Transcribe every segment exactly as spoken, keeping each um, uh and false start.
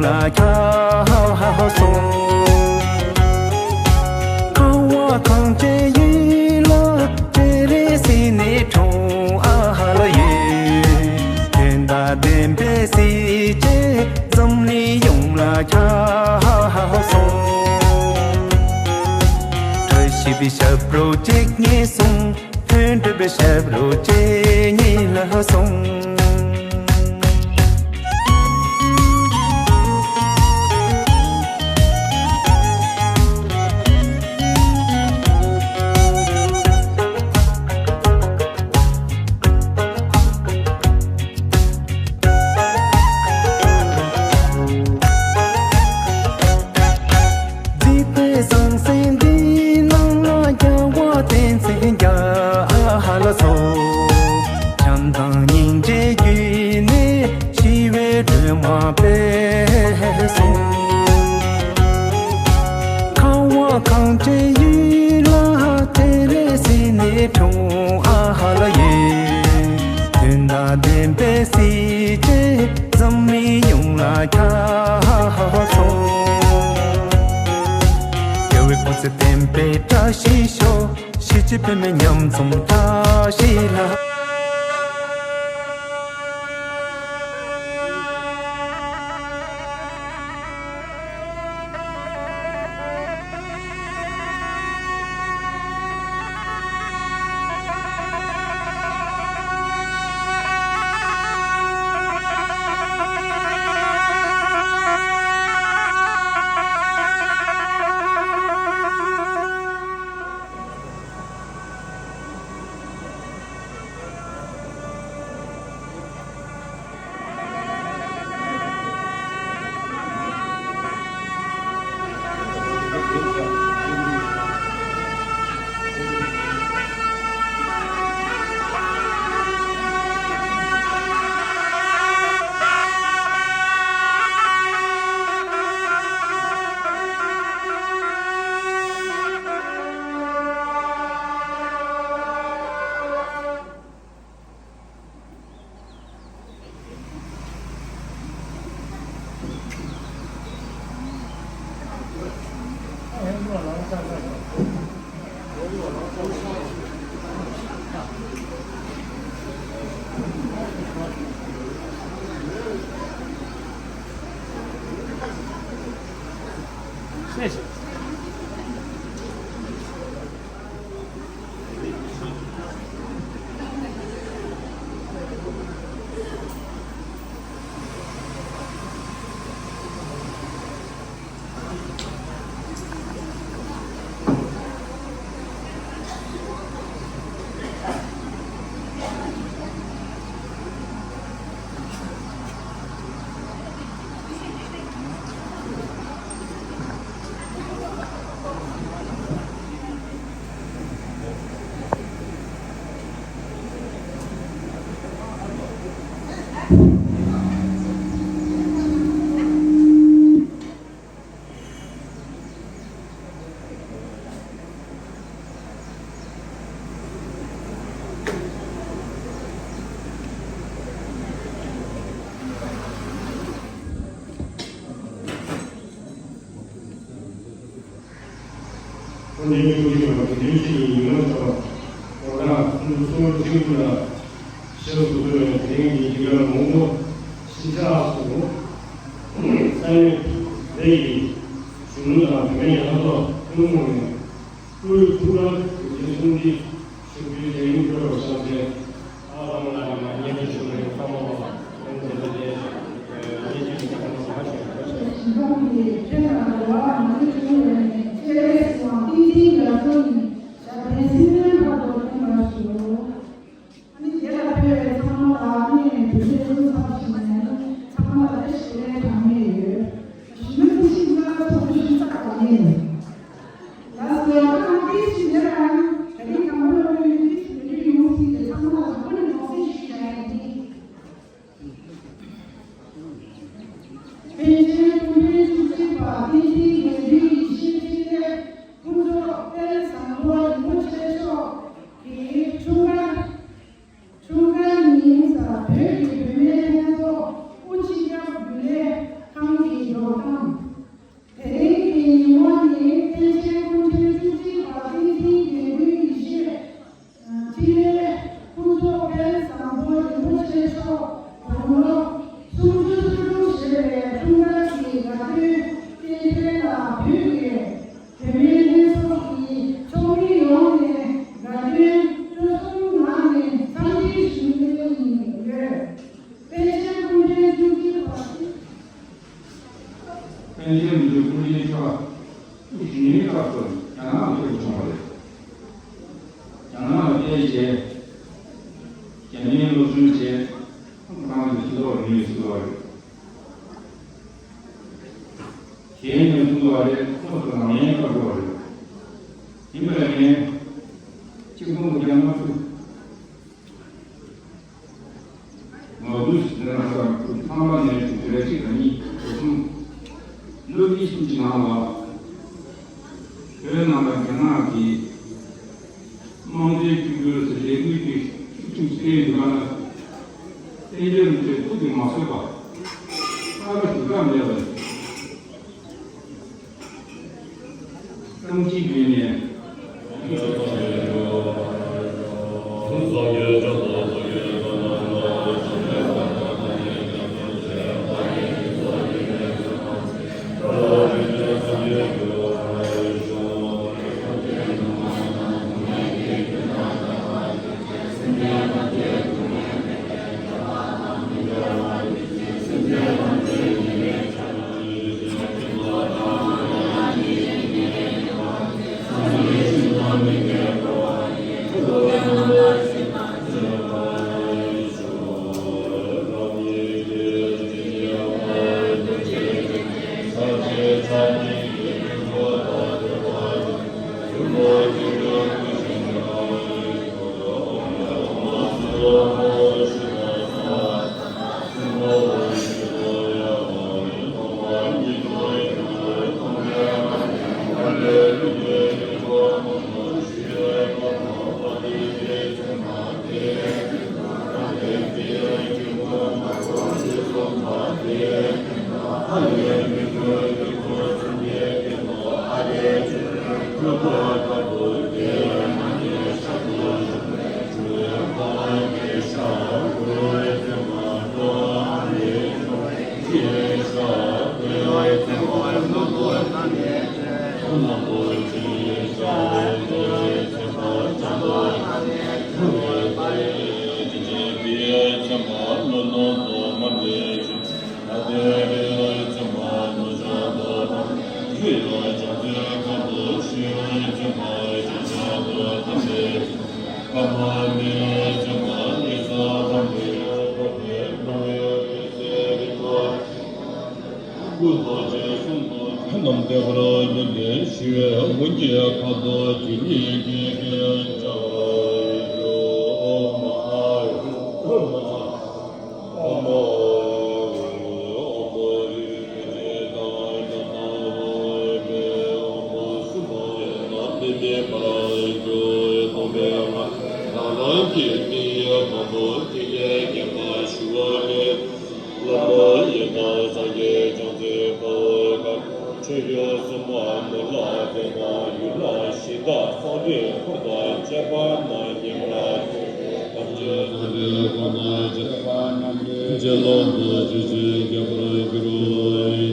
ལ་ཁྱབ་སོང་། ཁང་བ་གངས་ཅན་ཡུལ་ལ་སྤྲེལ་རེ་བསིལ་ནས་འཁྲུངས་ཨ་ཧ་ལ་ཡེ། དོན་དང་ལྡན་པའི་གཟི་བརྗིད་འཛམ་གླིང་ཡོངས་ལ་ཁྱབ་སོང་། བཀྲ་ཤིས་པའི་ཞབས་བྲོ་གཅིག་གཉིས་གསུམ། དོན་འགྲུབ་པའི་ཞབས་བྲོ་གཅིག་གཉིས་ལ་སོང་། འཇིག་རྟེན་ཟང་ཟིང་འདིའི་ནང་ལ་རྒྱལ་བ་བསྟན་འཛིན་རྒྱལ་ལ་སོགས། བྱམས་དང་སྙིང་རྗེའི་རྒྱུད་ནས་ཞི་བའི་སྒྲོན་མ་སྤེལ་སོང་། ཁང་བ་གངས་ཅན་ཡུལ་ལ་སྤྲེལ་རེ་བསིལ་ནས་འཁྲུངས་ཨ་ཧ་ལ་ཡེ། དོན་དང་ལྡན་པའི་གཟི་བརྗིད་འཛམ་གླིང་ཡོངས་ལ་ཁྱབ་སོང་། རྒྱལ་བའི་སྐུ་ཚེ་བརྟན་པའི་བཀྲ་ཤིས་ཤོག། གཞིས་བྱེས་བོད་མི་མཉམ་འཛོམས་བཀྲ་ཤིས་ལ། འཁོར་འདས་མི་དགོས་ཤེས་པ་དེ་དོན་ཆེན་ཡིན་ངོ་ཤེས་པ། འོ་ན་ཁོང་ཚོ་གསུམ་གཅིག་ཏུ་ལ་ཤེས་སུ་གསོལ་བའི་དེ་རིང་གི་འཇིགས་སྐར་མང་པོ་ཕྱིན་ཆད་སོང་། ས་གནས་དེ་ཡི་གཞོན་ནུ་དང་བུད་མེད་ལྷན་ཚོགས་ཐུན་མོང་ནས་སྐུའི་ཐུགས་རང་གི་གསུང་འདི་ཞུ་རྒྱུའི་ལས་ཡུན་འཕྲོ་བར་བྱུང་སྟེ། པཎ་ཆེན་སྐུ་ཕྲེང་བཅུ་གཅིག་པ་བསྟན་འཛིན་དགེ་འདུན་གྱི་ པཎ་ཆེན་རིན་པོ་ཆེ་སྐུ་ཕྲེང་བཅུ་གཉིས་པ་ཞུ་ཉེན་སྐབས་སུ་རྒྱ་ནག་ལ་ཕེབས་པ་བྱུང་བ་རེད། རྒྱ་ནག་ལ་ཕེབས་རྗེས་རྒྱ་མིའི་སློབ་སྦྱོང་བྱས། ཁོང་རང་གི་སྤྱི་ཚོགས་རིང་ལུགས་སུ་བ་རེད། གཞན་ནས་གསུངས་པ་རེད། སོ་སོ་རང་ཡན་ཁ་བྲོ་བ་རེད། ཡིན་པ་ལས་ངས་གཅིག་སྟོང་དགུ་བརྒྱ་ལྔ་བཅུ། ང་དུས་ནས་རང་ས་ཚང་མ་ནས་བཞུགས་རེ་གཅིག་དང་གཉིས་དོ་གསུམ། ལོ་གཉིས་གསུམ་གྱི་ནང་ལ་བོད་ནང་ལ་རྒྱ་ནག་གིས་དམངས་གཙོའི་བཅོས་བསྒྱུར་ཟེར་ལས་འགུལ་གྱི་ཤུགས་ཆེན་སྤེལ་ཡོད་པ་ལ། བཙན་བྱོལ་སློབ་གྲྭའི་ཐུགས་དེ་མ་བཟོད་པ། ཁ་ཁ་ཞུ་ཐབས་མེད་པ་རེད། ཀྲུང་ཅིའི་ཕིང་ནས། རྣམས་བདེ་བར་གྱུར་ནས་ཞི་བའི་དབང་གིས་ཁ་དོག་སྒྱུ་ལུས་སྐྱེ་མཆོག་ཨོ་མ་ཨ་ཨོ་མ་ཨ་ཨོ་མ་ཨོ་མ་རིག་པའི་དང་ཡང་དག་པའི་ཨོ་མ་སུ་མ་ཡང་ན་མི་མེད་པར་གྱུར་སྟོང་པའི་ངང་རང་རང་གི་མིག་ཡ་དང་པོ་ཐིག་ལེ་བརྒྱད་པ་ཞུ་བ་ལས། བླ་མ་ཡི་དམ་སངས་རྒྱས་བྱང་སེམས་དཔའ་བོ་དང་ཆོས་སྐྱོང་སྲུང་མ་མི་ལ་བརྟེན་པ་ཡུལ་ལ་གཞི་བདག་སངས་རྒྱས་འཁོར་དང་བཅས་པ་རྣམས་ཉེ་བར་ཐམས་ཅད་སངས་རྒྱས་འཁོར་དང་བཅས་པ་རྣམས་ཀྱི་རྗེ་བླ་མ་ཇི་བཞིན་རྒྱས་པར་གྱུར་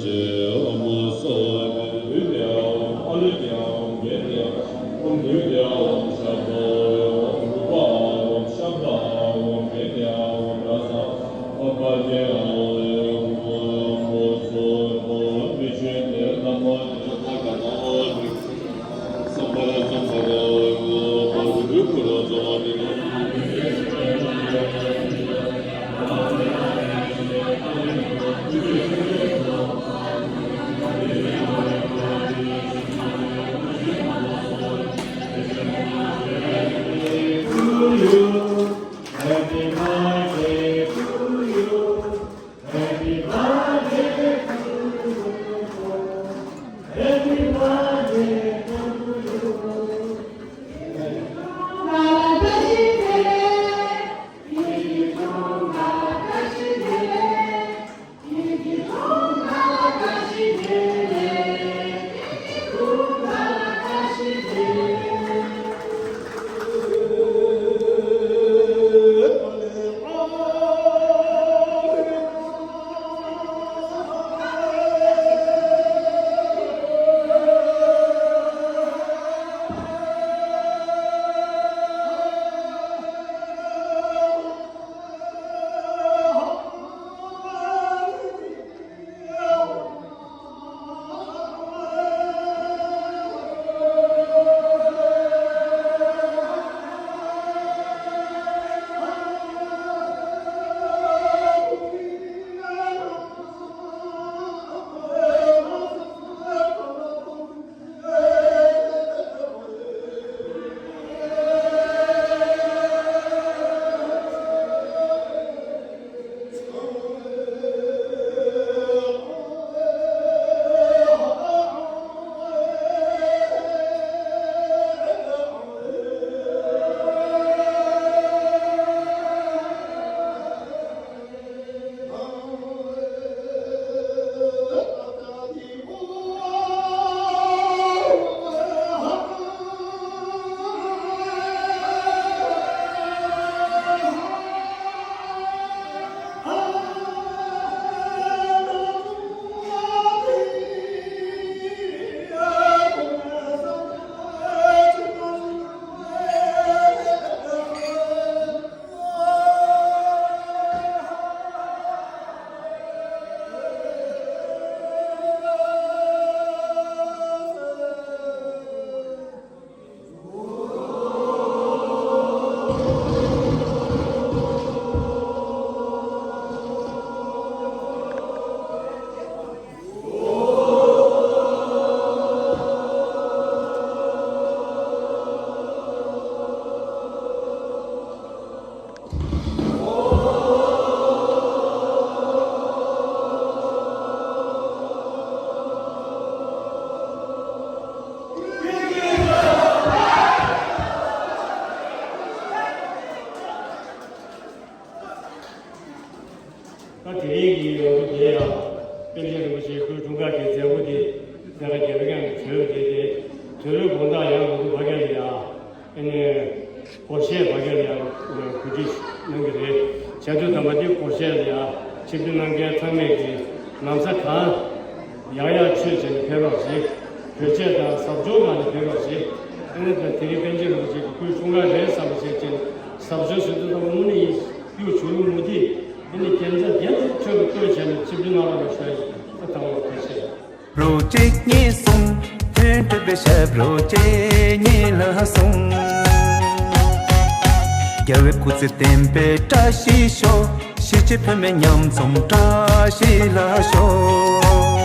ཅིག་ཨོ་མ་སྭ་ལུ་ཏེ་ཨོམ་ཨ་ལུ་ཏེ་ཨོམ་གེ་ཏེ་ཨོམ་དུ་ཏེ་ཨོམ་ཤ་ཏོ་ཨོམ་རུ་པ་ཨོམ་ཤ་པ་ཨོམ་གེ་ཏེ་ཨོམ་ར་ས། རིགས་ཀྱི་ཡོང་འདུག་དེ་ཡང་པཎ་ཆེན་རིན་པོ་ཆེའི་སྐུའི་འཁྲུངས་སྐར་གྱི་མཛད་སྒོ་དེ་ལས་ཀ་རྒྱལ་བའི་སྒང་གི་བྱོན་པ་དེ་དེ་དུས་རབས་དགུང་གྲངས་ཡང་ང་ཚོ་ཕ་གི་ལ་ཡང་ཨ་ནི་སྒོར་གཞས་ཕ་གི་ལ་ཡང་གོ་སྒྲིག་གནང་གི་རེད། བྱ་དུས་དམ་པ་དེ་སྒོར་གཞས་ལ་ཡང་ཆིབས་བསྒྱུར་གནང་མཁན་ཚང་མས་ཀྱི་ལམ་སང་གང་ཡག་ཡག་ཆོས་བྱས་ནས་ཕེབས་རོགས་བྱེད། བོད་ཆས་དང་གཟབ་མཆོར་གང་ནས་ཕེབས་རོགས་བྱེད། ཨ་ནི་ད་དེ་རིང་པཎ་ཆེན་རིན་པོ་ཆེ་གི་སྐུའི་འཁྲུངས་སྐར་རེད་བསམ་པ་བྱས་ཅིང་གཟབ་མཆོར་ཟེར་དུས་ད་དངོས་གནས་ཡིན། གཡུ་བྱུ་རུ་མུ་ཏིག་འདི་ནི་རྒྱན་ཆ་རྒྱན་དུ་འཁྱོལ་བའི་བཀོད་བྱས་ནས་ཆིབས་བསྒྱུར་གནང་རོགས་ཞུ་ཡ་ཡིན། ད་དང་བ་ཐུགས་རྗེ་ཆེ། རོ་གཅིག་གཉིས་གསུམ། ཐོན་ཐུབ་པའི་ཞབས་རོ་གཅིག་གཉིས་ལ་གསུམ། རྒྱལ་བའི་སྐུ་ཚེ་བརྟན་པའི་བཀྲ་ཤིས་ཤོག། གཞིས་བྱེས་བོད་མི་མཉམ་འཛོམས་བཀྲ་ཤིས་ལ་ཤོག།